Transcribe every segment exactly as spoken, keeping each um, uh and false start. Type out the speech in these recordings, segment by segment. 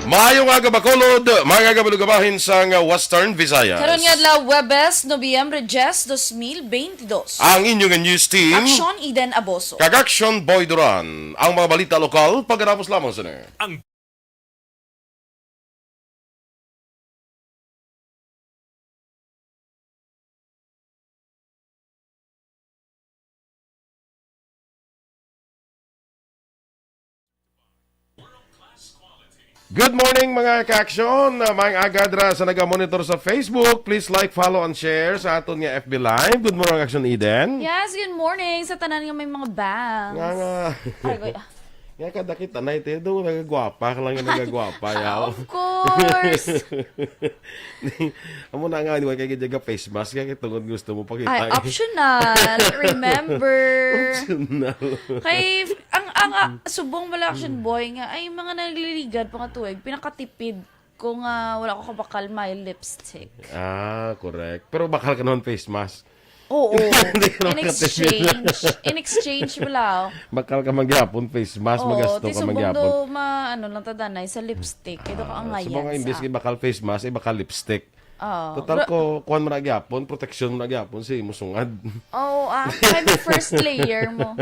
Maayong aga, Bacolod, mga kabalugabahin sang Western Visayas. Karon nga adlaw, Huwebes, Nobyembre diyes, dos mil beintidos. Ang inyo nga news team, Aksyon Eden Aboso, kag Aksyon Boy Duran. Ang mga balita lokal, pagkatapos lamang sini. Ang Good morning, mga ka-aksyon. Uh, maayong aga dira sa naga-monitor sa Facebook. Please like, follow, and share sa aton nga F B Live. Good morning, Aksyon Eden. Yes, good morning sa tanan nga may mga bangs. Nga, nga. Ay, wait. Nga kada kita na ito, do, nagagwapa ka lang yung nagagwapa, yaw. Of course. Amo na nga, di ba, kaya gid face mask, kaya tungod gusto mo pakita. Ay, eh, optional. Remember. Optional. Kay, ang, ang, ah, subong wala, Action Boy, nga, ay, mga nagliligad pa nga tuig, pinakatipid ko nga wala ko kabakal my lipstick. Ah, correct. Pero bakal ka naman face mask. Oo. Hindi ka In naman exchange, in exchange wala. Bakal ka magyapon face mask, Oo, magasto ti ka subong magyapon. Do ma-, ano lang tadanay sa lipstick. Kaya ka Ah, angaya sa mga imbis sa kay bakal face mask, ay bakal lipstick. Oo. Total Gra- ko, kuwan mo na gyapon, proteksyon mo na gyapon, si mo sungad. Oo, ah. Kaya may first layer mo.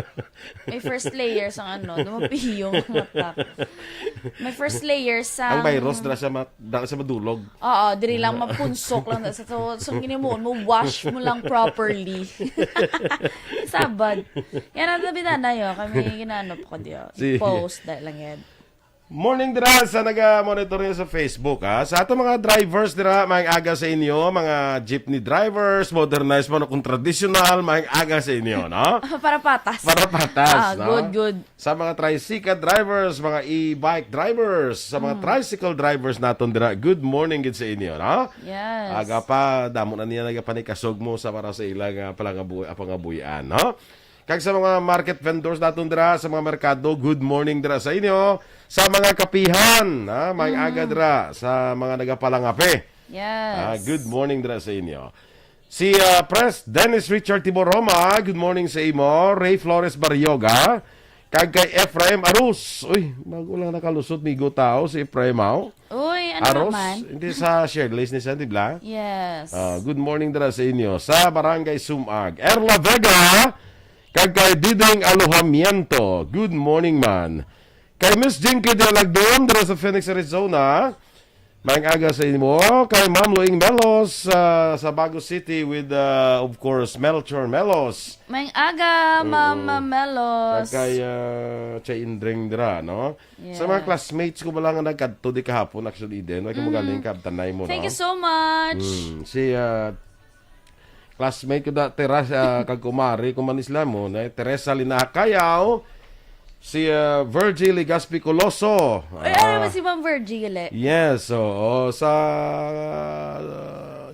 May first layer sa ano, lumapiyong mata. May first layer sa Ang virus, dala sa, ma- dala sa madulog. Oo, diri lang mapunsok lang sa, so, so gini mo, mo wash mo lang properly. Sabad. Yan ang tabi na na yun. Kami ginano pa ko diyo. Si- I-post dahil lang yan. Morning dira sa naga-monitor niyo sa Facebook, ha. Sa ato mga drivers dira, maayong aga sa inyo, mga jeepney drivers, modernized man o kung traditional, maayong aga sa inyo, no? Para patas. Para patas, Ah, no? Good, good. Sa mga tricycle drivers, mga e-bike drivers, sa mga Mm. tricycle drivers naton dira, good morning gid sa inyo, no? Yes. Aga pa, damo na niya nagapanikasog mo sa para sa ilang, ah, palangabuhi-, ah, pangabuhian, no? Kag sa mga market vendors naton dira, sa mga merkado, good morning dira sa inyo. Sa mga kapihan, ha, may Mm. aga dira sa mga nagapalangape. Yes. Ah, good morning dira sa inyo. Si, ah, Pres Dennis Richard Tibor Roma, good morning sa imo. Ray Flores Barrioga, kag kay Ephraim Arus. Uy, bago lang nakalusot, migo tao si Ephraim, aw. Uy, ano Arus, naman? Hindi sa share list ni Sandy Bla? Yes. Ah, good morning dira sa inyo. Sa Barangay Sumag. Erla Vega, kag kay Diding Alojamiento. Good morning, man. Kay Miss Jinky de Lagdon, dira sa Phoenix, Arizona. Maayong aga sa inyo. Kay Ma'am Luing Melos, ah, sa Bago City with, ah, of course, Melchor Melos. Maayong aga, Mm-mm. Ma'am Melos. Kag kay, ah, Chay Indring dira, no? Sa mga Yeah. classmates ko ba lang nga nagkadto di kahapon, actually, din. Wala ka Mm. magaling ka, abtanay mo, Thank no? you so much. Mm. Si, ah, classmate ko da, Teras, ah, kag kumari, kung manis lang mo, na Teresa Linacayaw, si, ah, Virgie Legaspi Coloso. Ay, Ah, ano ba si Ma'am Virgie, gali? Yes, oo. Sa, ah,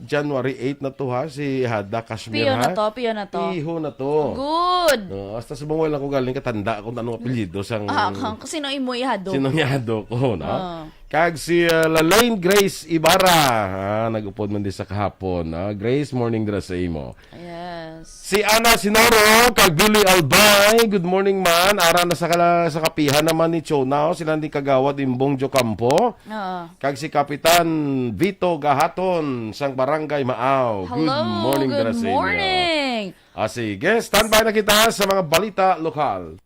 January eight na to, ha, si Hada Kashmir, Piyo na ha? to, piyo na to. Piho na to. Good. No, hasta subong wala ko galing katanda kung anong apelyido sang Ah, kung, kung sino imo ihado. Sino ihado ko, no? Ah. Kag si, uh, Lalaine Grace Ibarra, ah, nag-upod man di sa kahapon, ah. Grace, morning dira sa imo. Yes. Si Ana Sinoro, kag Billy Albay, good morning man. Ara na sa kala-, sa kapihan naman ni Chonao, sila ni Kagawad Imbong Jocampo. Oo. Kag si Kapitan Vito Gahaton sang Barangay Maaw. Hello, Good morning, good dira sa inyo. morning. Ah, sige, standby na kita sa mga balita lokal.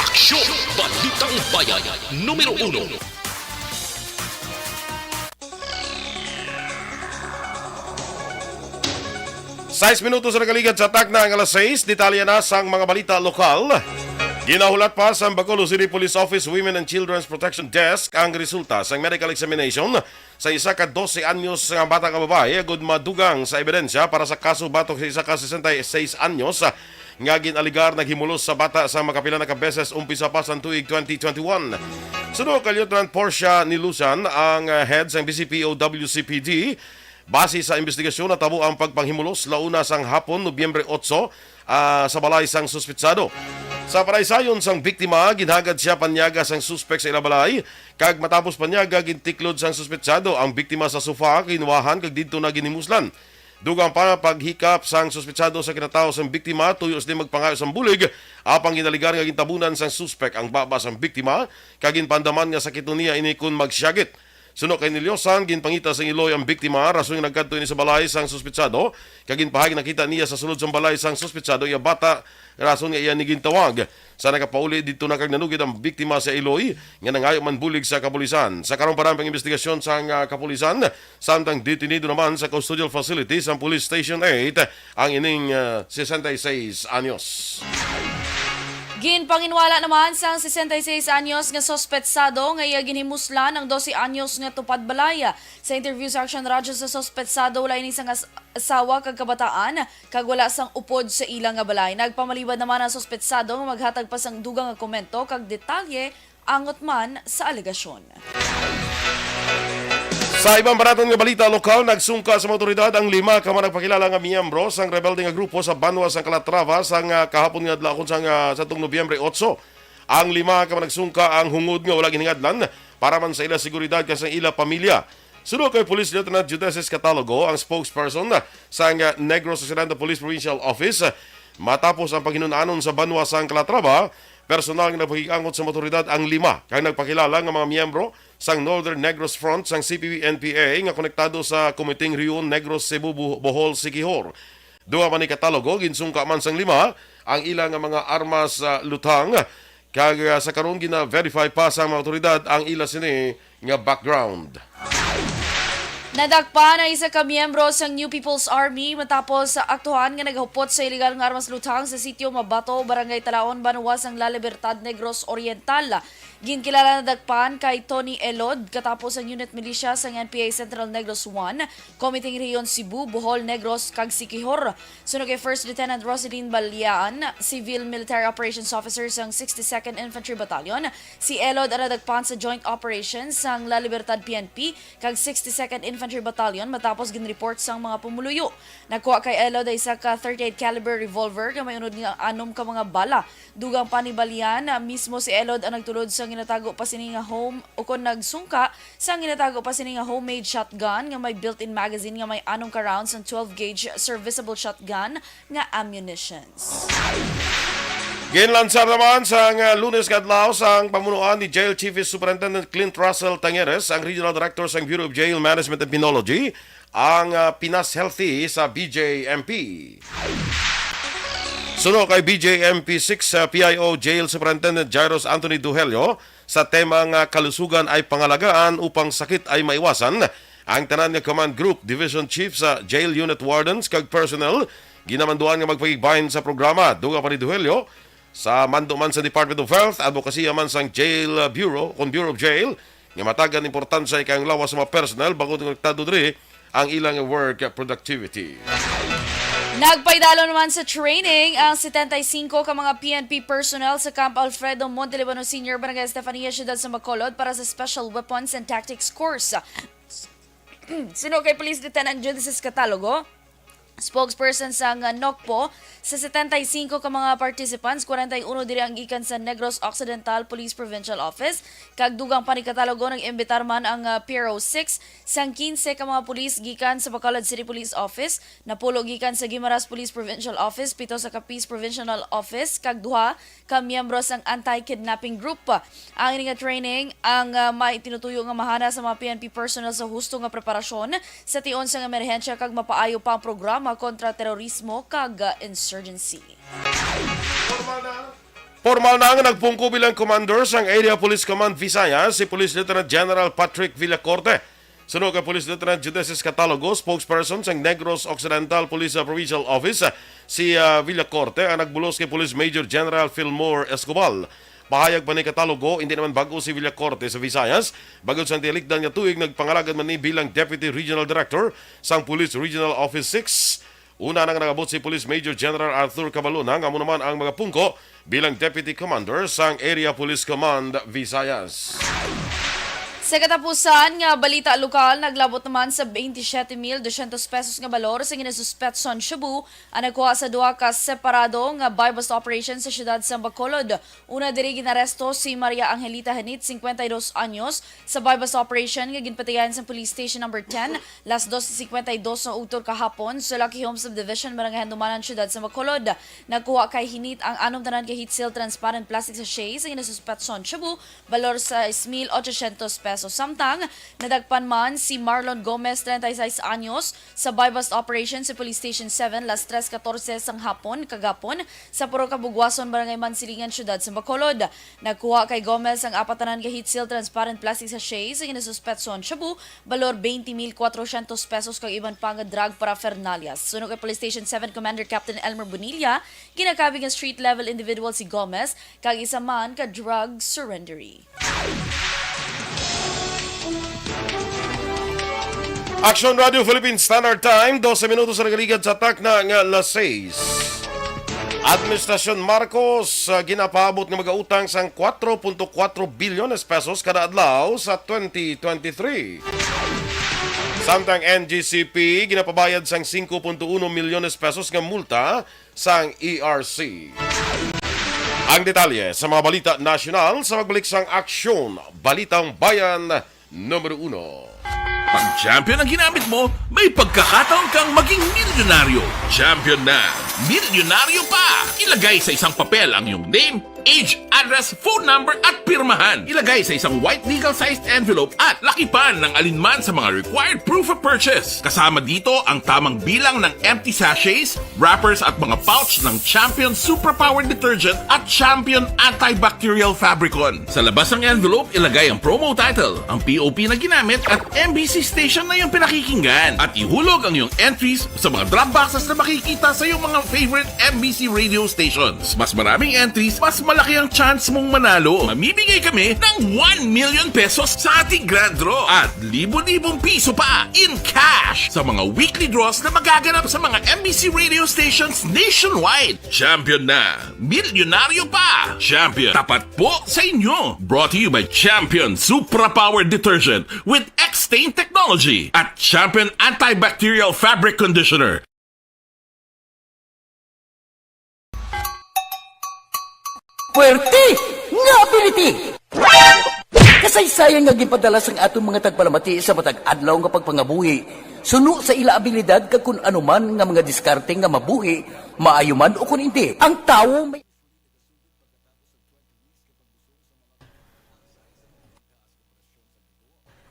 Aksyon! Balitang Bayan, numero uno. Sais minutos na nakaligad sa takna ang alas sais, detalye na sang mga balita lokal. Ginahulat pa sang Bacolod City Police Office Women and Children's Protection Desk ang resulta sang medical examination sa isa ka dose anyos nga bata nga babayi, agud madugang sa ebidensya para sa kaso batok sa isa ka sesenta y seis anyos nga gin-alegar naghimulos sa bata sa makapila na ka beses umpisa pa sang tuig twenty twenty-one. Suno kay Lieutenant Portia Nilusan, ang, ah, head sang B C P O W C P D, base sa investigasyon, natabo ang pagpanghimulos launa sang hapon, Nobyembre otso, ah, sa balay sang suspetsado. Sa panaysayon sang biktima, ginhagad siya panyaga sang suspek sa ila balay, kag matapos panyaga, gintiklod sang suspetsado ang biktima sa sofa, kinuwahan, kag didto na ginhimuslan. Dugang pa, paghikap sang suspetsado sa kinatawo sang biktima, tuyo sini magpangayo sang bulig, apang ginalegar nga gintabunan sang suspek ang baba sang biktima, kag ginpaandaman nga sakiton niya ini kon magsiyagit. Suno kay Nilyosan, ginpangita sang iloy ang biktima, rason nga nagkadto ini sa balay sang suspetsado, kag ginpahayag nakita niya sa sulod sang balay sang suspetsado iya bata, rason nga iya ni gintawag. Sa nakapauli didto na kag nanugid ang biktima sa iloy nga nangayo man bulig sa kapulisan. Sa karon pa, ang investigasyon sang, ah, kapulisan, samtang detenido naman sa custodial facility sang Police Station eight ang ining, ah, sesenta y seis anyos. Ginpanginwala naman sang sesenta y seis anyos nga suspetsado nga iya ginhimuslan ang dose anyos nga tupad balay. Sa interview sa Aksyon Radyo, sa suspetsado, wala ini sang as-, asawa kag kabataan, kag wala sang upod sa ila nga balay. Nagpamalibad naman ang suspetsado nga maghatag pa sang dugang nga komento kag detalye angot man sa alegasyon. Sa ibang pa naton nga balita lokal, nagsungka sa mga awtoridad ang lima ka mga nagpakilala nga miyembro sang rebelde nga grupo sa banwa sang Calatrava sang, ah, kahapon nga adlaw, sang, ah, sa tung Nobyembre otso. Ang lima ka mga nagsungka ang hungod nga wala ginhingadlan para man sa ila seguridad kag sa ila pamilya. Suno kay Police Lieutenant Judesis Catalogo, ang spokesperson sang, ah, Negros Occidental Police Provincial Office, matapos ang paghinun-anon sa banwa sang Calatrava, personal nga nagpakig-angot sa mga awtoridad ang lima kang nagpakilala nga mga miyembro sang Northern Negros Front sang C P B N P A nga konektado sa Committee Rehiyon Negros Cebu, Bo-, Bohol, Siquijor. Duha man ni Catalogo, ginsungka man sang lima ang ila nga mga armas sa lutang, kag, ah, sa karon gina-verify pa sa mga awtoridad ang ila sini nga background. Nadakpan ang isa ka miyembro sang New People's Army matapos sa aktuhan nga nagahupot sa iligal nga armas lutang sa sitio Mabato, Barangay Talaon, banwa sang La Libertad, Negros Oriental. Ginkilala nadakpan kay Tony Elod, katapos ang unit militia sang N P A Central Negros one, Committee Rehiyon Cebu, Bohol, Negros, kag Siquijor. Suno kay First Lieutenant Roselyn Balian, Civil Military Operations Officer sang sixty-second Infantry Battalion, si Elod ang nadakpan sa joint operations sang La Libertad P N P kag sixty-second Infantry Battalion matapos ginreport sang mga pumuluyo. Nakuha kay Elod ang isa ka thirty-eight caliber revolver nga may unod nga anom ka mga bala. Dugang pa ni Balian, mismo si Elod ang nagtulod sang ginatago pa sini nga home, ukon nagsungka sang ginatago pa sini nga homemade shotgun nga may built-in magazine nga may anom ka rounds sang twelve gauge serviceable shotgun nga ammunitions. Ginlansar naman sang, ah, Lunes nga adlaw sang pamunuan ni Jail Chief Superintendent Clint Russell Tangeres, ang Regional Director sang Bureau of Jail Management and Penology, ang, ah, Pinas Healthy sa B J M P. Suno kay B J M P six, ah, P I O Jail Superintendent Jairus Anthony Duhelio, sa tema nga kalusugan ay pangalagaan upang sakit ay maiwasan, ang tanan nga command group, division chief sa jail unit wardens kag personnel ginamanduan nga magpakigbahin sa programa. Dugang pa ni Duhelio, sa mando man sa Department of Health, advokasya man sang Jail Bureau, kon Bureau of Jail, nga matagan importansya kay ang lawas sa mga personnel bangod konektado diri ang ilang work productivity. Nagpaidalom naman sa training ang setenta y cinco ka mga P N P personnel sa Camp Alfredo Montelibano Senior, Barangay Estefania, Siyudad sa Bacolod para sa Special Weapons and Tactics Course. Suno kay Police Lieutenant Judices Catalogo, spokesperson sang NOCPO, sa setenta y cinco ka mga participants, kwarenta y uno diri ang gikan sa Negros Occidental Police Provincial Office, kag dugang pa ni Catalogo, nag-imbitar man ang, ah, P R O six sang quince ka mga pulis gikan sa Bacolod City Police Office, napulo gikan sa Guimaras Police Provincial Office, pito sa Capiz Provincial Office, kag duha ka miyembro sang anti-kidnapping group. Ang ini nga training ang, ah, may tinutuyo nga mahana sa mga P N P personnel sa husto nga preparasyon sa tion sang emerhensya kag mapaayo pa ang programa kontra terorismo kag, ah, insurgency. Formal na ang nagpungko bilang commander sang Area Police Command Visayas, si Police Lieutenant General Patrick Villacorte. Suno kay Police Lieutenant Judesis Catalogo, spokesperson sang Negros Occidental Police, ah, Provincial Office, ah, si, ah, Villacorte ang nagbulos kay Police Major General Fillmore Escobar. Pahayag pa ni Catalogo, hindi naman bag-o si Villacorte sa Visayas. Bangod sang tiyalikdan nga tuig, nagpangalagad man ni bilang Deputy Regional Director sang Police Regional Office six. Una nang nangabot si Police Major General Arthur Cabalona, nga amo naman ang magapungko bilang Deputy Commander sang Area Police Command Visayas. Sa katapusan nga balita lokal, naglabot naman sa twenty-seven mil dosyentos pesos nga balor sa ginasuspetson shabu ang nakuha sa duha ka separado nga buy-bust operation sa siyudad sa Bacolod. Una diri ginaresto si Maria Angelita Henit, cincuenta y dos anyos, sa buy-bust operation nga ginpatigayon sa Police Station Number ten, las doce cincuenta y dos nga utro kahapon sa Lucky Home Subdivision, Barangay Handumanan, Siyudad sa Bacolod. Nakuha kay Hinit ang anom tanan ka heat seal transparent plastic sachet sa ginasuspetson shabu, balor sais mil ochocientos pesos. Samtang nadakpan man si Marlon Gomez, treinta y seis anyos, sa buy-bust operation sa Police Station seven, las tres catorce sang hapon kagapon, sa Purok Kabugwason, Barangay Mansilingan, Siyudad sa Bacolod. Nakuha kay Gomez ang apat tanan ka heat seal transparent plastic sachet sa ginasuspetson shabu, balor twenty mil cuatrocientos pesos, kag iban pa nga drug paraphernalia. Suno kay Police Station seven Commander Captain Elmer Bonilla, ginakabig nga street level individual si Gomez, kag isa man ka drug surrenderee. Action Radio Philippines Standard Time, dose minutos ang nagaligad sa takna nga las seis. Administrasyon Marcos, ah, ginapaabot nga magautang sang kuwatro punto kuwatro bilyones pesos kada adlaw sa twenty twenty-three. Samtang N G C P ginapabayad sang singko punto uno milyones pesos nga multa sang E R C. Ang detalye sa mga balita nasyonal sa pagbalik sang Aksyon Balitang Bayan numero uno. Pag champion ang ginamit mo, may pagkakataon kang maging milyonaryo. Champion na, milyonaryo pa! Ilagay sa isang papel ang iyong name, age, address, phone number, at pirmahan. Ilagay sa isang white legal-sized envelope at lakipan ng alinman sa mga required proof of purchase. Kasama dito ang tamang bilang ng empty sachets, wrappers at mga pouch ng Champion Suprapower Detergent at Champion Antibacterial Fabricon. Sa labas ng envelope, ilagay ang promo title, ang P O P na ginamit at M B C station na iyong pinakikinggan. At ihulog ang iyong entries sa mga drop boxes na makikita sa iyong mga favorite M B C radio stations. Mas maraming entries, mas malaki ang chance mong manalo. Mamimigay kami ng one million pesos sa ating grand draw at libo-libong piso pa in cash sa mga weekly draws na magaganap sa mga M B C radio stations nationwide. Champion na! Milyonaryo pa! Champion, tapat po sa inyo! Brought to you by Champion Supra Power Detergent with X-Stain Technology at Champion Antibacterial Fabric Conditioner. Puwerte nga ability! Kasaysayan nga ginpadala sang aton mga tagpalamati sa matag adlaw nga pagpangabuhi, suno sa ila abilidad kag kun ano man nga mga diskarte nga mabuhi, maayo man o kun indi. Ang tawo may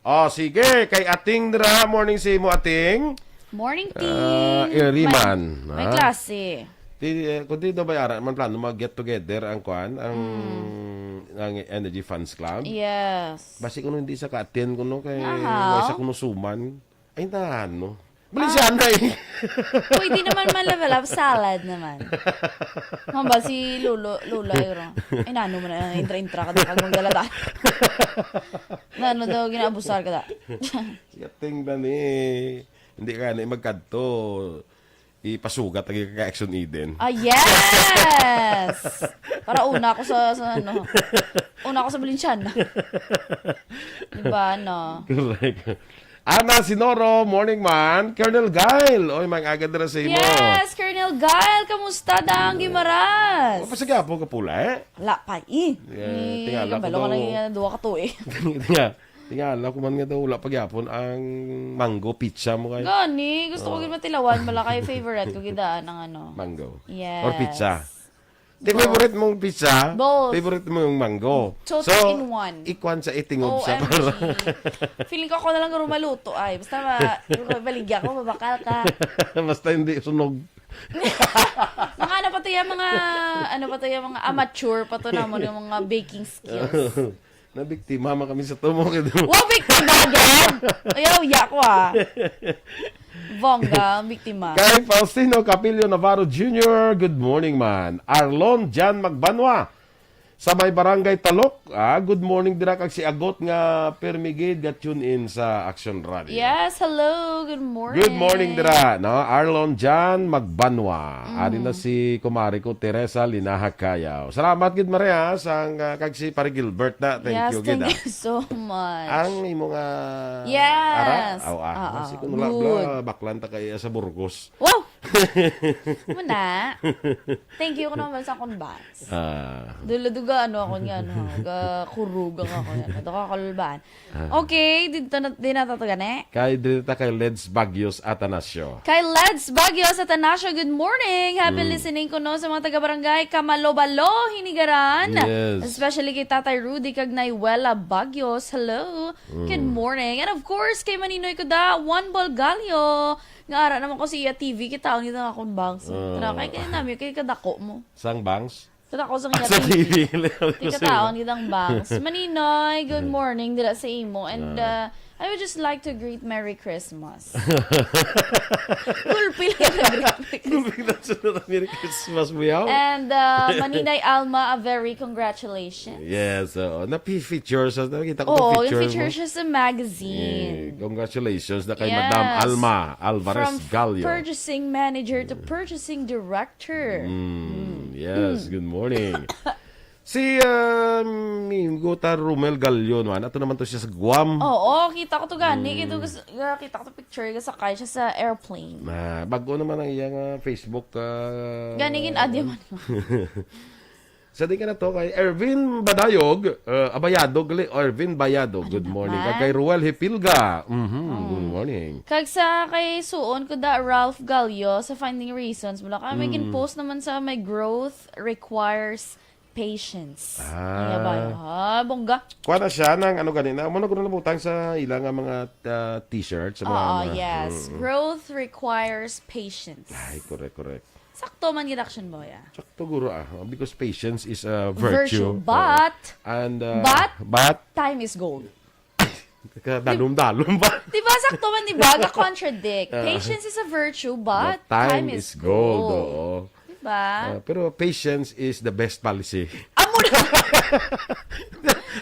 Oh, sige. Kay Ating dira, morning sa imo, Ating. Morning, Ah, team. Iriman, May, may ha? klase. Di, eh, kung di daw ba ara man plano mag-get together ang kwan, ang, Hmm. ang Energy Fans Club? Yes. Basi kuno hindi sa ka-attend kuno kay Aha. Way sa kuno suman. Ay, na ano? Balenciana eh. Pwede naman man level up, salad naman. Mamba si Lolo, Lola, yun. Ay, nano mo na, intra-intra ka, dakag mong dala-dala. Na ano daw, ginaabusar ka da. Siya tingnan eh. Hindi ka na magkadto. Ipasugat lagi ka kay Action Eden. Ah, yes! Para una ako sa, sa ano, una ako sa Balenciana. Diba, no? Correct. Ana Sinoro, morning man. Colonel Gail, oy, mag-aga dira sa imo. Yes, Colonel Gail, kamusta, Dang Gimaras? Wa pa sa gihapon ka pula, eh? Wala pa, eh. Yeah, Eh, tingala ko kabalo ka daw. na yung, uh, duwa ka to, eh. Tinga-, tingala ko man nga daw, wala pa gyapon ang mango pizza mo kay. Gani, gusto ko Oh. gid matilawan, bala kay favorite ko gid, ah, ang ano. Mango. Yes. Or pizza. Di Both. favorite mong pizza? Both. Favorite mo yung mango. Two So, in one. ikwan sa itingog sa O M G. para Feeling ko ako na lang garo maluto ay. Basta ma-, baligya ko, mabakal ka. Basta hindi sunog. Mga ano pa to yan, mga, ano pa to yan, mga amateur pa to namon, yung mga baking skills. Nabiktima man kami sa tumok. Wa biktima, Dad! Ayaw, ya ko, ah. Bongga, biktima. Kay Faustino Capillo Navarro Junior, good morning, man. Arlon Jan Magbanwa, sa may Barangay Talok, ah, good morning dira kag si Agot nga permi gid ga tune in sa Action Radio. Yes, hello, good morning. Good morning dira, no? Arlon Jan Magbanwa. Mm. Ari na si kumari ko, Teresa Linaha Cayaw. Salamat gid, Maria, sang, ah, kag si Pare Gilbert na. Thank Yes, you gid, thank ah. you so much. Ang imo nga Yes. ara? Aw, ah. Ah, ah. Kasi kung wala, Good. bla, baklan ta kay sa Burgos. Wow! Muna. Thank you ko naman sa akong bangs. Ah. Dula-duga, ano ako niya, ano, ga kurugang ako niya. Ito ka kalulbaan. Ah. Okay, dito na, di na tato gani? Kay dito ta kay Leds Bagios Atanasio. Kay Leds Bagios Atanasio, good morning. Happy Mm. listening ko, no, sa mga taga-barangay Kamalobalo, Hinigaran. Yes. Especially kay Tatay Rudy kag Nay Wela Bagios. Hello. Good Mm. morning. And of course, kay Maninoy ko da, Juan Bolgalio. Nga ara naman ko sa iya T V, kita ang ito nga akong bangs. Ah. Tara, kay kaya namin, kay kadako mo. Sang bangs? Kadako sa iya Sa T V. T V, kaya Di ko kataon, sa'yo. kitang bangs. Maninoy, good morning, dira sa imo. And, Ah. uh, I would just like to greet Merry Christmas. Gulpi lang yung greet. Gulpi na sa Merry Christmas mo, yaw. And, uh, Maninoy Alma, a very congratulations. Yes, oo. Na-feature sa, nakita ko Oo, pa yung picture feature mo. siya sa magazine. Eh, congratulations na kay Yes. Madam Alma Alvarez From Gallo. purchasing manager to purchasing director. Mm, Mm. yes, Mm. good morning. Si, ah, Mingo ta Romel Gallo, no? Ato naman to siya sa Guam. Oo, kita ko to gani. Mm. Kita ko, kita ko to picture, kasakay siya sa airplane. Na, bago naman ang iyang, ah, Facebook, ah, Gani, gin-add yaman. Sa di ka na to, kay Ervin Badayog, uh, Abayadog, gali, Ervin Bayadog, Ano good morning. Kag naman? kay Ruel Hipilga, mhm, Oh. good morning. Kag sa kay Suon ko da Ralph Gallo sa Finding Reasons, mula ka may Mm. gin-post naman sa may growth requires patience. Ah. Ano ba yun? Ah, bongga. Kuha na siya ng ano ganina. Amo na guro nabutang sa ila nga mga, ah, t-shirt, sa mga, Oo, mga yes. Mm. Growth requires patience. Ay, correct, correct. Sakto man gid action, boy, ah. Sakto, guro, ah. Because patience is a Virtue, virtue. but, And, uh, but but time is gold. Kadalom-dalom ba? Di ba, sakto man, di ba? Ga-contradict. Ah. Patience is a virtue, but But time time is is gold, gold. oo. Di ba? Ah, pero patience is the best policy. Amo na.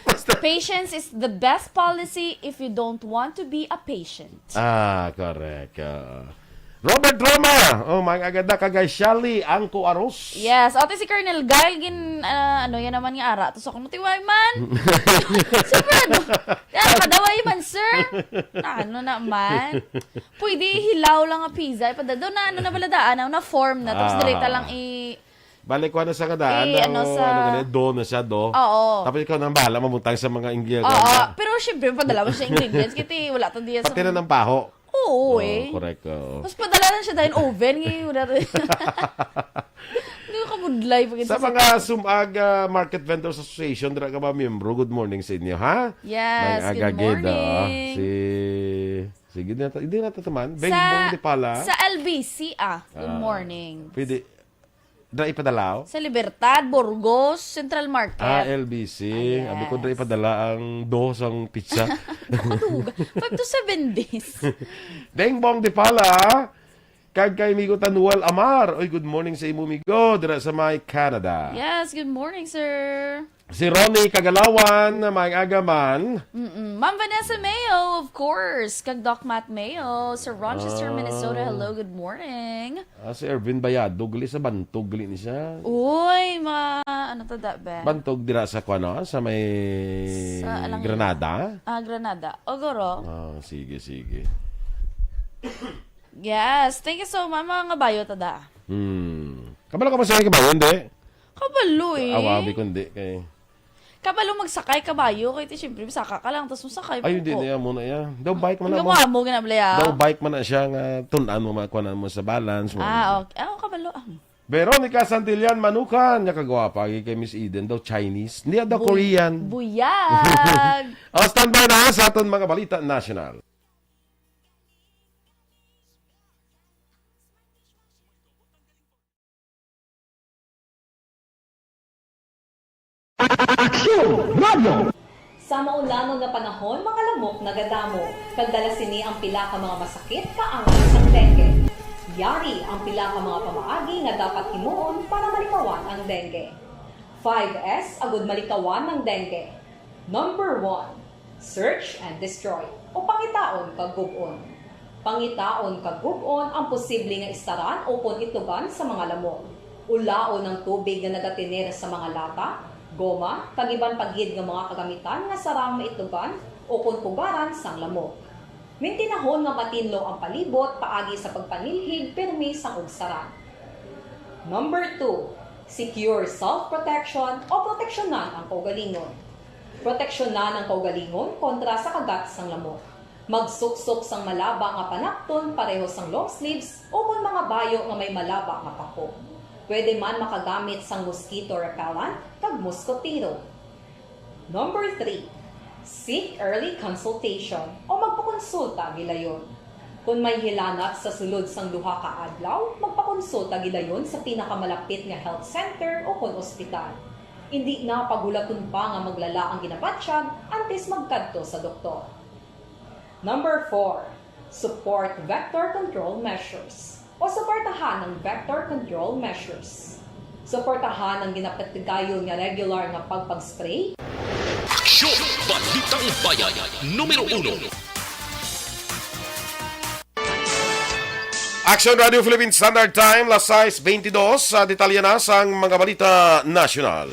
Basta Patience is the best policy if you don't want to be a patient. Ah, correct. Oo. Robert Roma, oh, mga agad na kagay Shally Angco Aros. Yes, ate si Colonel Gail, gin, ah, ano yan naman nga ara. Tapos ako, natiway man. Siyempre, ano, yan, kadaway man, sir. Na, ano naman. Pwede hilaw lang ang pizza. Ipadala, doon na, ano na bala daan, na form na. Tapos Ah. dali ta lang i- Balik ko na sa kadaan, Eh, na, ano, oh, sa ano ganun, do na siya, do. Oo. Tapos ikaw nang bahala mamutang sa mga ingredients. Oo, pero syempre, padala mo siya ingredients. Kasi wala to diyan sa Pati na ng paho. Oo, Oo, eh. correct, oo. Mas padala lang siya dahil oven, eh, wala to. Hindi ko kabudlay pag Sa sa mga Sumag, ah, Market Vendors Association, dira ka ba miyembro? Good morning sa inyo, ha? Yes, May good agagid, ah. morning. Si, sige, di na ta-, di na ta taman. Sa, Bengbong Dipala. sa L B C, ah. Good Ah, morning. pwede, dira ipadala, oh? Sa Libertad, Burgos, Central Market. Ah, L B C. Ah, Abi ko, dira yes. ipadala ang do sang pizza. Nakaduga. Five to seven days. Bengbong Dipala, kag kay Migo Tanual Amar. Oy, good morning sa imo, Migo, dira sa may Canada. Yes, good morning, sir. Si Ronnie Kagalawan, na may agaman. Mm-mm. Ma'am Vanessa Mayo, of course. Kag Doc Matt Mayo, sa Rochester, Ah. Minnesota. Hello, good morning. Ah, si Ervin Bayado, gali sa Bantog, gali ni siya. Uy, ma-, ano to da, be? Bantog dira sa, kuwan, no? Sa may Sa Alang- Granada? Ah, Granada. O, guro. Ah, sige, sige. Yes, thank you so much. Mga kabayo, tada. Hmm. Kabalo ka ba sa kabayo, hindi? Kabalo, eh. Awabi ko, hindi. Kay Kabalo magsakay kabayo, kay ti, siyempre, saka ka lang, tas masakay Ay, mo hindi ko. na yan, muna yan. Daw bike man Ang na mo. gamo, gamo, ginablaya. Daw bike man na siya nga tun-an mo, makuha mo sa balance mo. Ah, okay. Ah, kabalo, ah. Veronica Santillan Manukan, niya kagwapa, agi kay Miss Eden, daw Chinese. Hindi, daw Buy-, Korean. buyag. Oh, standby na sa aton mga balita national. Aksyon Radio. Sa maulanon nga panahon, mga lamok nagadamo, kag dala sini ang pila ka mga masakit kaangay sang dengue. Yari ang pila ka mga pamaagi nga dapat himuon para malikawan ang dengue. Five S agud malikawan ang dengue. Number one, search and destroy, o pangitaon kag gub-on. Pangitaon kag gub-on ang posible nga istaran ukon itlogan sa mga lamok. Ulaon ang tubig nga nagatener sa mga lata, goma, kag iban pa gid nga mga kagamitan nga sarang maitlogan ukon pugaran sang lamok. Mintinahon nga matinlo ang palibot paagi sa pagpanilhig pirmi sang ugsaran. Number two, secure self-protection o proteksyonan ang kaugalingon. Proteksyonan ang kaugalingon kontra sa kagat sang lamok. Magsuksok sang malaba nga panapton pareho sang long sleeves ukon mga bayo nga may malaba nga pako. Pwede man makagamit sang mosquito repellent kag moskotero. Number three, seek early consultation o magpakonsulta gilayon. Kon may hilanat sa sulod sang duha ka adlaw, magpakonsulta gilayon sa pinakamalapit nga health center ukon ospital. Indi na paghulaton pa nga maglala ang ginabatyag antes magkadto sa doktor. Number four, support vector control measures o suportahan ang vector control measures. Suportahan ang ginapatigayon nga regular nga pagpag-spray. Aksyon! Balitang Bayan, numero uno. Action Radio Philippine Standard Time, las sais beintidos. Sa detalye na sang mga balita nasyonal.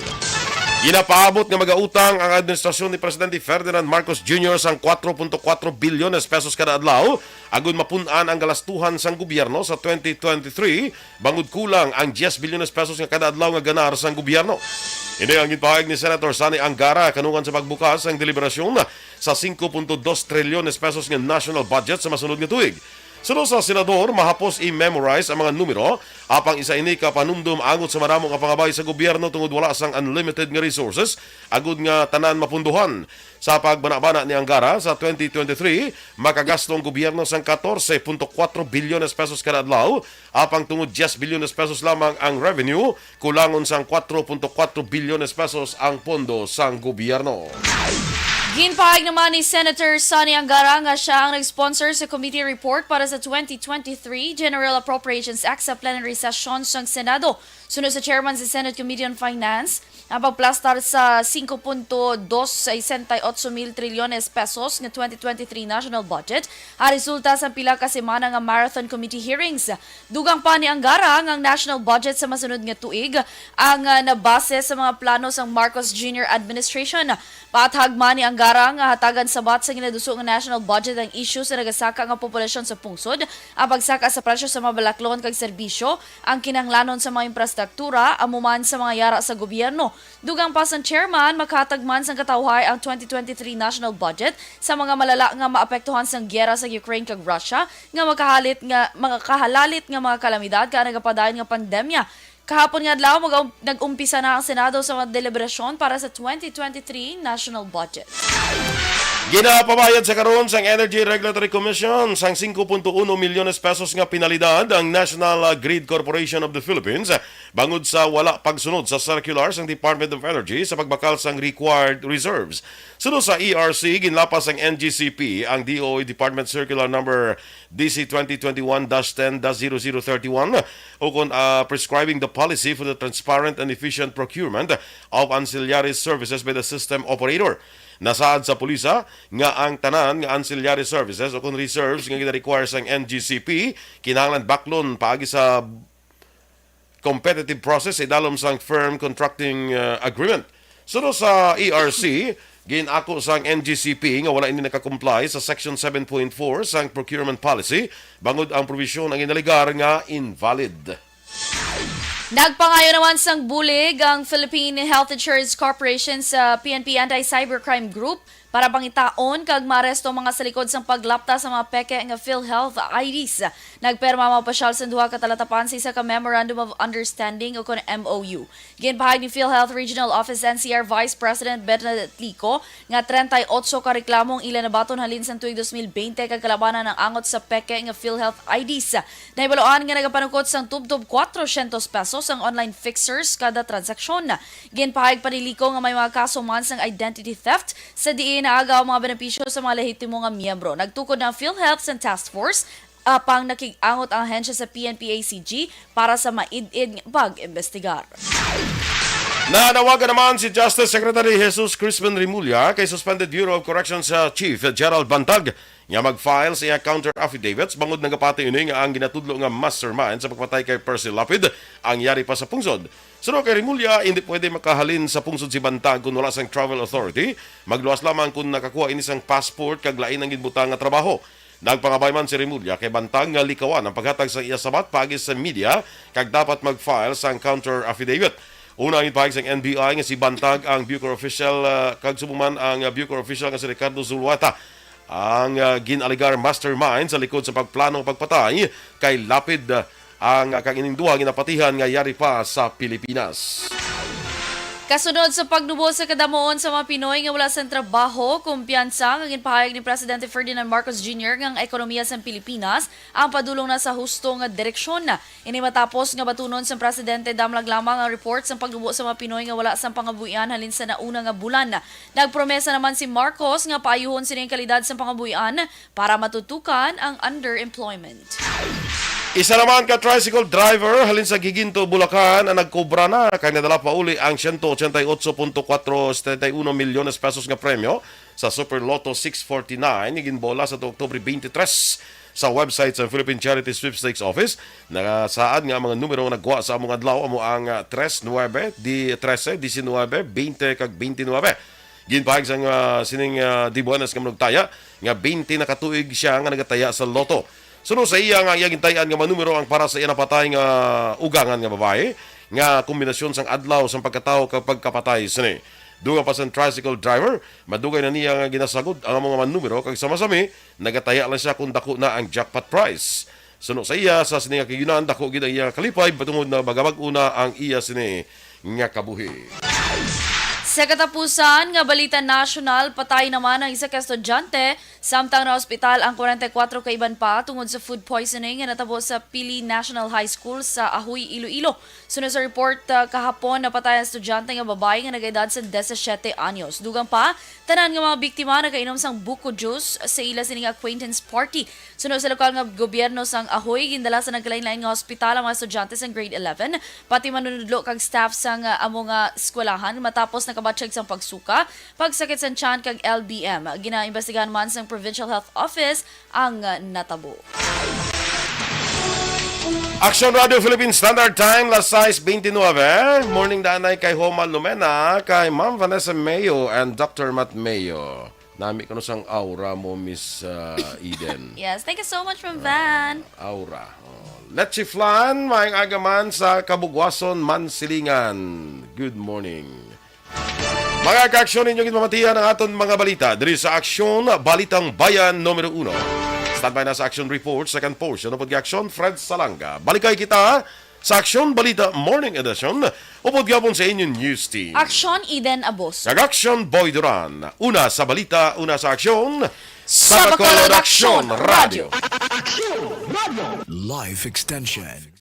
Ginapaabot nga magautang ang administrasyon ni Presidente Ferdinand Marcos Junior sang kuwatro punto kuwatro bilyones pesos kada adlaw agud mapun-an ang galastuhan sang gobyerno sa twenty twenty-three, bangod kulang ang diyes bilyones pesos nga kada adlaw nga ganar sang gobyerno. Ini ang ginpahayag ni Senator Sonny Angara kanungan sa pagbukas sang deliberasyon sa singko punto dos trilyones pesos nga national budget sa masunod nga tuig. Suno sa senador, mahapos i-memorize ang mga numero, apang isa ini ka panumdom angot sa madamo nga pangabay sa gobyerno tungod wala sang unlimited nga resources agud nga tanan mapundohan. Sa pagbanabana ni Angara, sa twenty twenty-three, makagasto ang gobyerno sang katorse punto kuwatro bilyones pesos kada adlaw, apang tungod diyes bilyones pesos lamang ang revenue, kulangon sang kuwatro punto kuwatro bilyones pesos ang pondo sang gobyerno. Ginpahayag naman ni Senator Sonny Angara nga siya ang nag-sponsor sa committee report para sa twenty twenty-three General Appropriations Act sa plenary session sang Senado. Suno sa chairman sa Senate Committee on Finance, ang pagplastar sa singko punto dos sesenta y ocho mil trilyones pesos nga twenty twenty-three national budget ang resulta sa pila ka semana nga marathon committee hearings. Dugang pa ni Angara nga ang national budget sa masunod nga tuig ang ah, nabase sa mga plano sang Marcos Junior administration. Paathag man ni Angara nga hatagan sabat sa ginaduso nga national budget ang isyu sa nagasaka nga populasyon sa pungsod, ang pagsaka sa presyo sa mga balaklon kag serbisyo, ang kinahanglanon sa mga infrastruktura, amo man sa mga yara sa gobyerno. Dugang pa sang chairman, makahatag man sang katawhay ang twenty twenty-three national budget sa mga malala nga maapektuhan sang giyera sa Ukraine kag Russia nga makahalit nga makahalalit nga mga kalamidad kag nagapadayon nga pandemya. Kahapon nga adlaw, mag- nag-umpisa na ang Senado sa mga deliberasyon para sa twenty twenty-three national budget. Ginapabayad sa karon sang Energy Regulatory Commission sang singko punto uno milyones pesos nga penalidad ang National Grid Corporation of the Philippines bangod sa wala pagsunod sa circular sang Department of Energy sa pagbakal sang required reserves. Suno sa E R C, ginlapas sang N G C P ang D O E Department Circular Number D C twenty twenty-one dash ten dash zero zero thirty-one, ukon, ah, prescribing the policy for the transparent and efficient procurement of ancillary services by the system operator. Nasaad sa pulisa nga ang tanan nga ancillary services ukon reserves nga gina-require sang N G C P kinahanglan baklon paagi sa competitive process sa idalom sang firm contracting, uh, agreement. Suno sa E R C, gin-ako sang N G C P nga wala ini nakakomply sa Section seven point four sang procurement policy bangod ang probisyon ang ginalegar nga invalid. Nagpangayo naman sang bulig ang Philippine Health Insurance Corporation sa P N P Anti-Cybercrime Group para bangitaon kag maaresto ang mga salikod sang paglapta sa mga peke nga PhilHealth I Ds. Nagpirma ang mga opisyal sang duha ka talatapan sa isa ka Memorandum of Understanding o kon M O U. Ginpahayag ni PhilHealth Regional Office N C R Vice President Bernadette Lico nga treinta y ocho ka reklamo ang ila nabaton halin sang tuig dos mil bente kag kalabanan ang angot sa peke nga PhilHealth I Ds. Nahibaluan nga nagapanukot sang tubtob cuatrocientos pesos ang online fixers kada transaksyon. Ginpahayag pa ni Lico nga may mga kaso man sang identity theft sa diin naagaw ang mga benepisyo sa mga lehitimo nga miyembro. Nagtukod na ang PhilHealth sa task force, apang nakig-angot ang ahensya sa P N P A C G para sa maid-id nga pag-imbestigar. Nanawagan naman si Justice Secretary Jesus Crispin Remulla kay Suspended Bureau of Corrections, uh, Chief Gerald Bantag nga mag-file sa iya counter affidavits bangod nagapati ini nga ang ginatudlo nga mastermind sa pagpatay kay Percy Lapid ang yari pa sa pungsod. Suno kay Remulla, hindi pwede makahalin sa pungsod si Bantag kung wala sang travel authority, magluwas lamang kung nakakuha ini sang passport kag lain ang ginbutang nga trabaho. Nagpangabay man si Remulla kay Bantag nga likawan ang paghatag sa iya sabat paagi sa media kag dapat mag-file sang counter affidavit. Una ang ipahayag sang N B I nga si Bantag ang Bucor official, ah, kag subong man ang, ah, Bucor official nga si Ricardo Zulueta ang, ah, gin-alegar mastermind sa likod sa pagplano pagpatay kay Lapid, ah, ang, ah, kag ining duha ginapatihan nga yari pa sa Pilipinas. Kasunod sa pagnubo sa kadamuon sa mga Pinoy nga wala sang trabaho, kumpiyansa nga ginpahayag ni Presidente Ferdinand Marcos Junior nga ang ekonomiya sang Pilipinas ang padulong na sa husto nga direksyon. Ini matapos nga batunon sang presidente damlag lamang ang report sang pagnubo sa mga Pinoy nga wala sang pangabuhian halin sa nauna nga bulan. Nagpromesa naman si Marcos nga paayuhon sini ang kalidad sang pangabuhian para matutukan ang underemployment. Isa naman ka tricycle driver halin sa Giginto, Bulacan, ang nagkobra na kag nadala pauli ang siyento ochenta y ocho punto kwatro setenta y uno milyones pesos nga premyo sa Super Lotto six forty-nine nga ginbola sa Oktubre twenty-three. Sa website sa Philippine Charity Sweepstakes Office, nagasaad nga ang mga numero nga nagwa sa among adlaw amo ang, ah, tres nuebe, di, trese, diecinuebe, veinte, kag veintinuebe. Ginpahayag sang, ah, sining, ah, Di Buenas nga manugtaya nga twenty na ka tuig siya nga nagataya sa lotto. Suno sa iya nga iya gintay-an nga mga numero ang para sa iya napatay nga ugangan nga babayi nga kombinasyon sang adlaw sang pagkatawo kag pagkapatay sini. Dugang pa sang tricycle driver, madugay na niya nga ginasagod ang mga numero kag sama-sami nagataya lang siya kung dako na ang jackpot prize. Suno sa iya, sa sini nga kaayuhan, dako gid ang iya kalipay, patungod na baga bag-o na ang iya sini nga kabuhi. Sa katapusan nga balita nasyonal, patay naman ang isa ka estudyante, samtang naospital ang kwarenta y kuwatro ka iban pa tungod sa food poisoning nga natabo sa Pili National High School sa Ajuy, Iloilo. Suno sa report, ah, kahapon, napatay ang estudyante nga babayi nga nag-edad sa disisiete anyos. Dugang pa, tanan nga mga biktima nakainom sang buko juice sa ila sining acquaintance party. Suno sa lokal nga gobyerno sang Ajuy, gindala sa nagkalain-lain nga hospital ang mga estudyante sang grade eleven, pati manunudlo kag staff sang, ah, amo nga eskwelahan matapos nakabatyag sang pagsuka, pagsakit sang tiyan kag L B M. Ginaimbestigahan man sang Provincial Health Office ang, ah, natabo. Action Radio Philippine Standard Time, las sais veintinuebe. Morning, Danay, kay Homa Lumena, kay Ma'am Vanessa Mayo, and Doctor Matt Mayo. Nami ko no sang aura mo, Miss, ah, Eden. Yes, thank you so much, Ma'am Van. Aura. Oh. Let's Flan, maayong aga man sa Kabugwason, Mansilingan. Good morning. Mga ka-aksyon, ninyo ginpamatian ang aton mga balita diri sa Aksyon, Balitang Bayan numero uno. Standby na sa action report, second portion, upod kay Aksyon, Fred Salanga. Balikay kita sa Aksyon Balita Morning Edition, upod gyapon sa inyong news team. Aksyon, Eden Abos. Kag Aksyon, Boy Duran. Una sa balita, una sa aksyon, sa Bacolod Aksyon Radio. Life Extension.